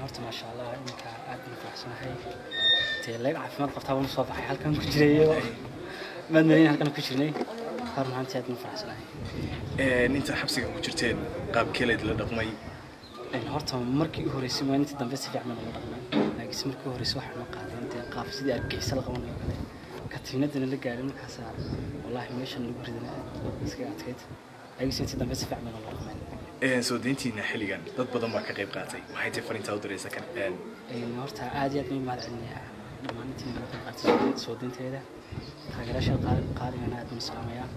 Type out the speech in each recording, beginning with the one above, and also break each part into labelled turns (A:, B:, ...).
A: Horta maasha Allah, iminka aad baan u faraxsanahay. Dee leeg caafimaad qabtaa baan soo baxay halkan ku jirayo, maad malayn halkan ku jirnay. Run ahaantii aad baan u faraxsanahay.
B: Inta xabsiga ku jirteen, qaabkee layd la dhaqmay?
A: Horta markii u horeysay, maalintii dambe si fiican baan ula dhaqmay, laakiinse markii u horeysay waxaa noo qaadeen dee qaab sidii argagixisa la qabanayo kale, katiinadana la gaarin. Markaasaa wallaahi meeshan lagu ridana aad iskaga adkayd, laakiinse intii dambe si fiican baan ula dhaqmeen.
B: Soo deyntiina xilligan dad badan baa ka qayb qaatay. Maxay tahay fariintaa u diraysa kan?
A: Horta aad iyo aad baan u mahad celinayaa dhammaan intii nagala qayb qaadatay soo deynteeda. Taageerayaasha qaaligana aad baan u salaamayaa.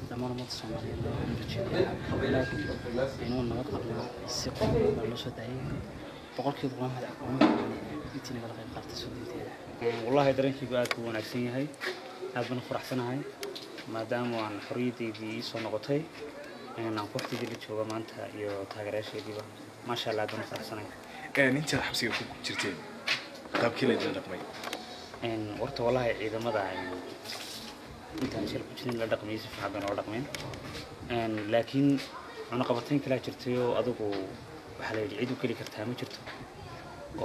A: Dhammaan ummadda Soomaaliyeedna waxaan rajeynayaa wanaag inuu nabad qabnaa. Si qof baa loo soo daayay, 100% waan mahad celinayaa intii nagala qayb qaadatay soo deynteeda.
C: Wallahi dareenkaygu aad buu wanaagsan yahay, aad baan u faraxsanahay maadaama aan xorriyaddeydii ii soo noqotay, aan kooxdeydii la jooga maanta iyo taageerayaasheediiba. Maasha Allah, aad baan u faraxsanahay.
B: Intaad xabsiga ku jirteen, qaabkee layd la dhaqmay?
C: Horta wallahi ciidamada intaan shil ku jirin la dhaqmayay si fiican bay noola dhaqmeen, laakiin cunaqabatayn kalaa jirtay oo adigu waxaa la yidhi cid u geli kartaa ma jirto,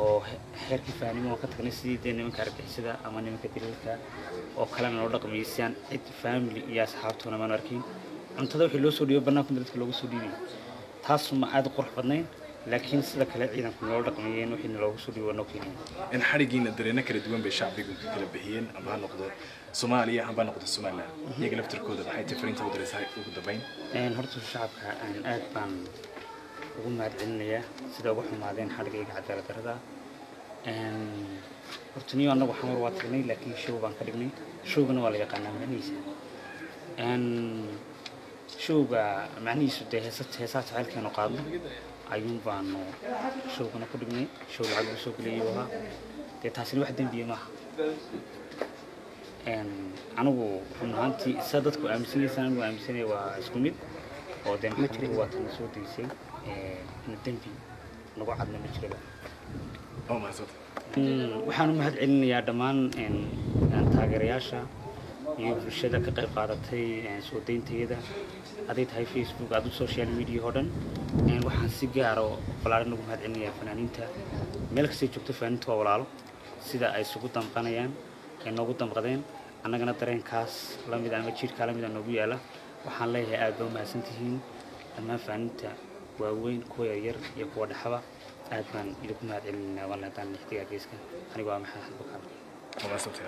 C: oo xeerkii fahanimo waan ka tagnay. Sidii dee nimanka argagixisada ama nimanka daliilka oo kalena loo dhaqmayay, si aan cid family iyo asxaabtoona maanu arkin. Cuntada wixii loo soo dhiibo bannaanka dadka loogu soo dhiibay, taasuma aad u qurux badnayn, laakiin sida kale ciidanku noola dhaqmayeen, wixii loogu soo dhiibo waa noo keenayeen.
B: Xadhigiina dareeno kala duwan bay shacbigu ka kala bixiyeen, amba ha noqdo Soomaaliya, amba ha noqdo Somaliland. Iyaga laftarkooda maxay tahay fariinta u diraysaa ugu dambeyn?
C: Horta shacabka aan aad baan ugu mahad celinayaa sida uga xumaadeen xadhigayga cadaalad darrada. Horta niyo annagu Xamar waa tagnay, laakiin show baan ka dhignay. Showgana waa la yaqaanaa macnihiisa. Showga macnihiisu dee heesa, heesaha jacaylkeenu qaadno ayuun baanu showgana ku dhignay. Show lacag lagu soo geliyay buu ahaa. Dee taasina wax dembiya maaha. Anigu run ahaantii sida dadku aaminsanaysan anigu aaminsanaya waa isku mid, oo dee maxkamaddu waa tana soo deysay, in dembi nagu cadna ma jiraba.
B: Waa mahadsantay.
C: Waxaan u mahad celinayaa dhammaan taageerayaasha iyo bulshada ka qayb qaadatay soo deyntayada, hadday tahay Facebook, adu social media oo dhan. Waxaan si gaar oo ballaaran ugu mahad celinayaa fanaaniinta meel kastay joogto. Fanaaniinta waa walaalo, sida ay isugu damqanayaan ay noogu damqadeen, annagana dareenkaas lamid ama jiirkaa lamida noogu yaala. Waxaan leeyahay aad baa u mahadsantihiin dhammaan fanaaniinta waaweyn, kuwa yaryar iyo kuwa dhexaba. Aad baan idinku mahad celinaynaa. Waan leedahay xidigaa geeska. Anigu waa Maxamed Xasan Bukaal.
B: Waa mahadsantay.